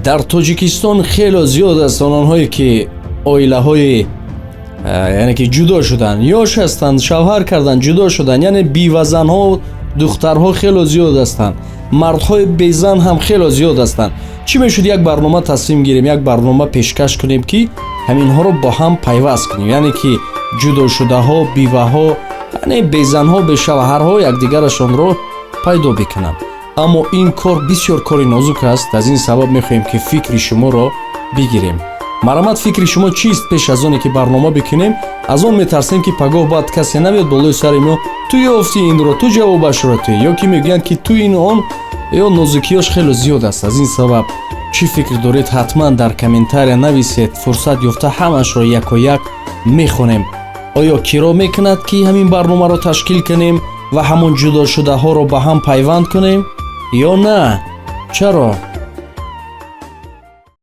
Дар Тоҷикистон хело зиёд ҳастанд онҳое, ки оилаҳои, яъне ки ҷудо шуданд, ёш ҳастанд, шавҳар карданд, ҷудо шуданд, яъне бивазанҳо, духтарҳо хело зиёд ҳастанд, мардҳои безан ҳам хело зиёд ҳастанд. Чӣ мешуд, як барнома тасмим гирем, як барнома пешкаш кунем, ки ҳаминҳоро бо ҳам пайваст кунем, яъне ки ҷудошудаҳо, биваҳо, яъне безанҳо, бешавҳарҳо якдигарашонро пайдо бикунанд. Аммо ин кор бисёр кори нозук аст. Аз ин сабаб мехоҳем, ки фикри шуморо бигирем. Марҳамат, фикри шумо чист? Пеш аз оне ки барнома бикунем, аз он метарсем, ки пагоҳ баъд касе навиёд болои сари мо: «Ту ёфти инро, ту ҷавобашро ту», ё ки мегӯянд, ки ту ин он ё нозукиёш хеле зиёд аст. Аз ин сабаб чӣ фикр доред, ҳатман дар комментария нависед. Фурсат ёфта, ҳамашро яко як мехонем. Оё киро мекунад, ки ҳамин барномаро ташкил кунем ва ҳамон ҷудошудаҳоро ба ҳам пайванд кунем ё на? Чаро?